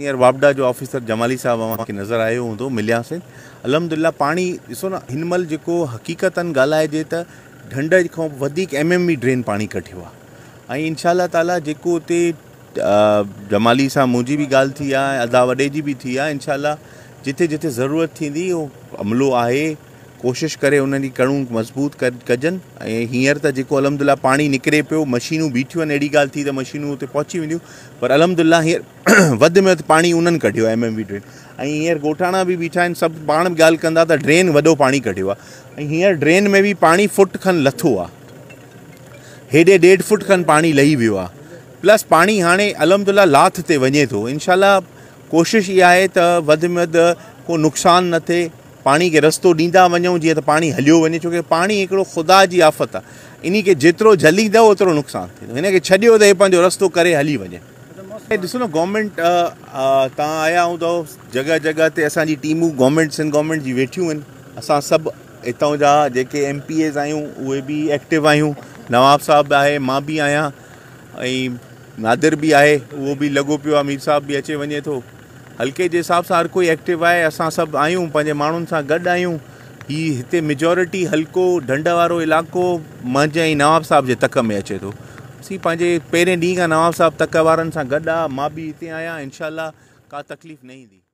هينئر واپڊا جو آفيسر جمالي صاحب اوهان کي نظر آيو هوندو، ملياسين. الحمدلله پاڻي ڏسو نه هن مهل جيڪو حقيقتن ڳالهائجي ته ڍنڍ کان وڌيڪ ايم ايم وي ڊرين پاڻي ڪڍيو آهي ۽ انشاء الله تعالي جيڪو اتي جمالي سان منهنجي به ڳالهه ٿي آهي ادا وڏي جي به ٿي آهي انشاء الله جتي جتي ضرورت ٿيندي اهو عملو آهي ڪوشش ڪري انهن جي ڪڙون مضبوط ڪجن ۽ هينئر ته جيڪو الحمد لله پاڻي نڪري پيو مشينون بيٺيون آهن اهڙي ڳالهه ٿي ته مشينون اتي پهچي وينديون پر الحمد لله هينئر وڌ ۾ وڌ پاڻي انهن ڪڍيو آهي ايم ايم وي ڊرين ۽ هينئر ڳوٺاڻا به بيٺا آهن سڀ پاڻ به ڳالهه ڪندا ته ڊرين وڏو پاڻي ڪڍيو آهي ۽ هينئر ڊرين ۾ به پاڻي فٽ کن لٿو آهي هيڏي ڏيڍ فٽ کن پاڻي لهي ويو آهي پلس پاڻي هاڻي الحمد لله لاٿ تي وڃي ٿو انشاء الله ڪوشش اها آهي ته وڌ ۾ وڌ ڪو نقصان نه ٿئي پاڻي کي رستو ڏيندا وڃون جيئن ته پاڻي هليو وڃي ڇو ڪي پاڻي هڪڙو خدا جي آفت آهي انهي کي جيترو جهليندؤ اوترو نقصان ٿيندو هن کي ڇڏيو ته هي پنهنجو رستو ڪري هلي وڃي. ڏسو نه گورنمينٽ تان آيا هوندؤ جڳهه جڳهه تي اسان جي ٽيمون گورنمينٽ سنڌ گورنمينٽ جي ويٺيون آهن اسان سڀ هتان جا جيڪي ايم پي ايز آهيون اهي به ايڪٽو آهيون نواب صاحب به آهي مان به آهيان ۽ نادر به آهي اهو به لڳو پيو آهي مير صاحب به اچي وڃي ٿو حلقي جي حساب سان هر ڪوئي ايڪٽو آهي اسان سڀ آهيون پنهنجي ماڻهن سان گڏ آهيون هي هتي ميجورٽي حلقو ڍنڍ وارو علائقو منهنجي ۽ نواب صاحب جي تڪ ۾ اچي ٿو اسين پنهنجي پهرين ڏينهن کان نواب صاحب تڪ وارن سان گڏ آ مان به هتي آهيان انشاء الله ڪا تڪليف نه ايندي.